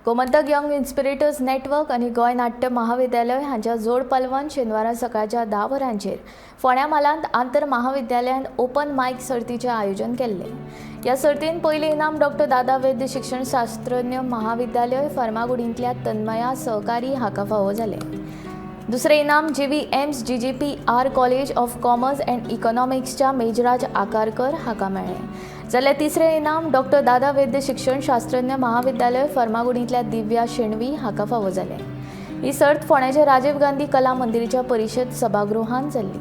Gomantak young Inspirators network आनी गोंय नाट्य महाविद्यालय हांच्या जोड पालवान शेनवारा सकाळच्या 10 वरांचेर फोंड्या म्हालांत आंतर महाविद्यालयान ओपन मायक सर्तीचें आयोजन केल्लें. ह्या सर्तीन पयलें इनाम डॉक्टर दादा वैद्य शिक्षण शास्त्रज्ञ महाविद्यालय फर्मागुडींतल्या तन्मया सहकारी हाका फावो जालें. दुसरें इनाम GVM's GGPR college of commerce and इकॉनॉमिक्सच्या मेजराज आकारकर हाका मेळ्ळें, जाल्यार तिसरें इनाम डॉक्टर दादा वैद्य शिक्षण शास्त्रज्ञ महाविद्यालय फर्मागुडींतल्या दिव्या शेणवी हाका फावो जालें. ही सर्त फोंड्याच्या राजीव गांधी कला मंदिराच्या परिशद सभागृहांत जाल्ली.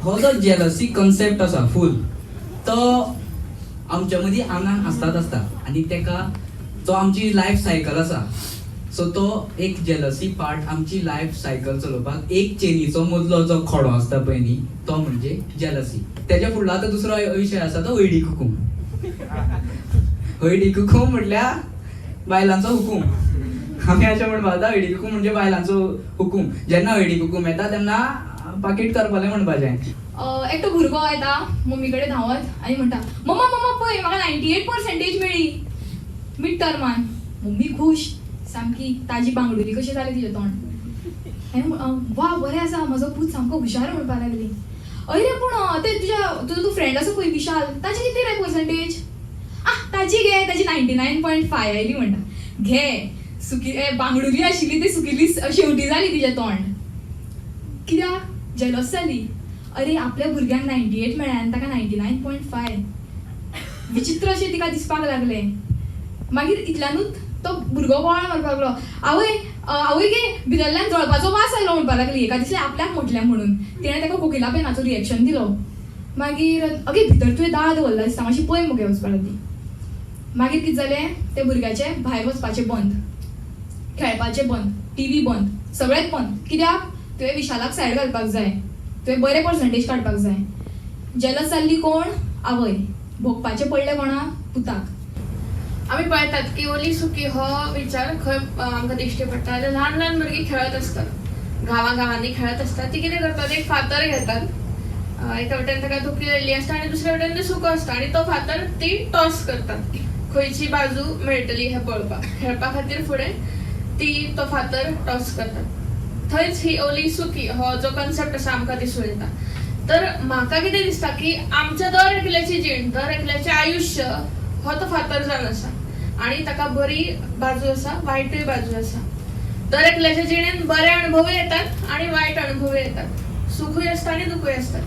हो जो जेलसी कन्सेप्ट आसा फूल, तो आमच्या मदीं आंगान आसताच आसता आनी तेका तो आमची लायफ सायकल आसा. सो तो एक जेलसी पार्ट आमची लायफ सायकल चलोवपाक एक चेनीचो मदलो जो खोडो आसता पळय न्ही, तो म्हणजे जेलसी. तेच्या फुडलो आतां दुसरो विशय आसा, तो हळदी कुकूम. हळदी कुकूम म्हटल्यार बायलांचो हुकूम. आमी अशें म्हणपाक जाता, हळदी कुकूम म्हणजे बायलांचो हुकूम. जेन्ना हळदी कुकूम येता तेन्ना पाकीट करपालें म्हणपाचें. एकटो भुरगो येता मम्मी कडेन धांवत आनी म्हणटा, मम्मा मम्मा, पळय, म्हाका 98 पर्संटेज मेळ्ळी मिड टर्मान. मम्मी खूश सामकी, ताजी बांगडुली कशी जाली तिजें तोंड. आनी वा, बरें आसा, म्हजो पूत सामको हुशार म्हणपाक लागली. अरे, पूण ते तुज्या तुजो तूं फ्रेंड आसा पळय विशाल, ताजी कितली रे पर्संटेज? आ, ताजी घे, ताजी 99.5 आयली म्हणटा. घे, सुकी बांगडुली आशिल्ली ती सुकिल्ली शेंवटी जाली तिजें तोंड. कित्याक? जेलस जाली. अरे, आपल्या भुरग्यांक 98 मेळ्ळ्या आनी ताका 99.5. विचित्र अशें तिका दिसपाक लागलें. मागीर इतल्यानूच तो भुरगो बोवाळ मारपाक लागलो, आवय, आवय गे, भितरल्यान जळपाचो वास आयलो म्हणपाक लागली. हेका दिसलें आपल्याक म्हटलें म्हणून. तिणें ताका कोकिला पेनाचो रिएक्शन दिलो. मागीर, अगे, भितर तुवें दाळ दवरला दिसता, मातशी पळय मुगे वचपाक लागली. मागीर कितें जालें, त्या भुरग्याचें भायर वचपाचें बंद, खेळपाचें बंद, टीव्ही बंद, सगळेंच बंद. कित्याक? तुवें विशालाक सायड घालपाक जाय, तुवें बरे पर्संटेज काडपाक जाय. जेलस जाल्ली कोण? आवय. भोगपाचें पडलें कोणाक? पुताक. आमी पळयतात की ओली सुकी हो विचार खंय आमकां दिश्टी पडटा जाल्यार ल्हान ल्हान भुरगीं खेळत आसतात, गांवा गांवांनी खेळत आसतात. ती कितें करतात, एक फातर घेतात. एका वटेन ताका धुकी लायिल्ली आसता आनी दुसऱ्या वटेन ते सुको आसता आनी तो फातर ती टॉस करतात, खंयची बाजू मेळटली हें पळोवपाक. खेळपा खातीर फुडें ती तो फातर टॉस करतात. थंयच ही ओली सुकी हो जो कन्सेप्ट आसा आमकां दिसून येता. तर म्हाका कितें दिसता की आमच्या दर एकल्याची जीण, दर एकल्याचें आयुश्य हो तो फातर जावन आसा आनी ताका बरी बाजू आसा, वायटूय बाजू आसा. दर एकल्याच्या जिणेंत बरे अणभवूय येतात आनी वायट अणभवूय येतात, सुखूय आसता आनी दुखूय आसता.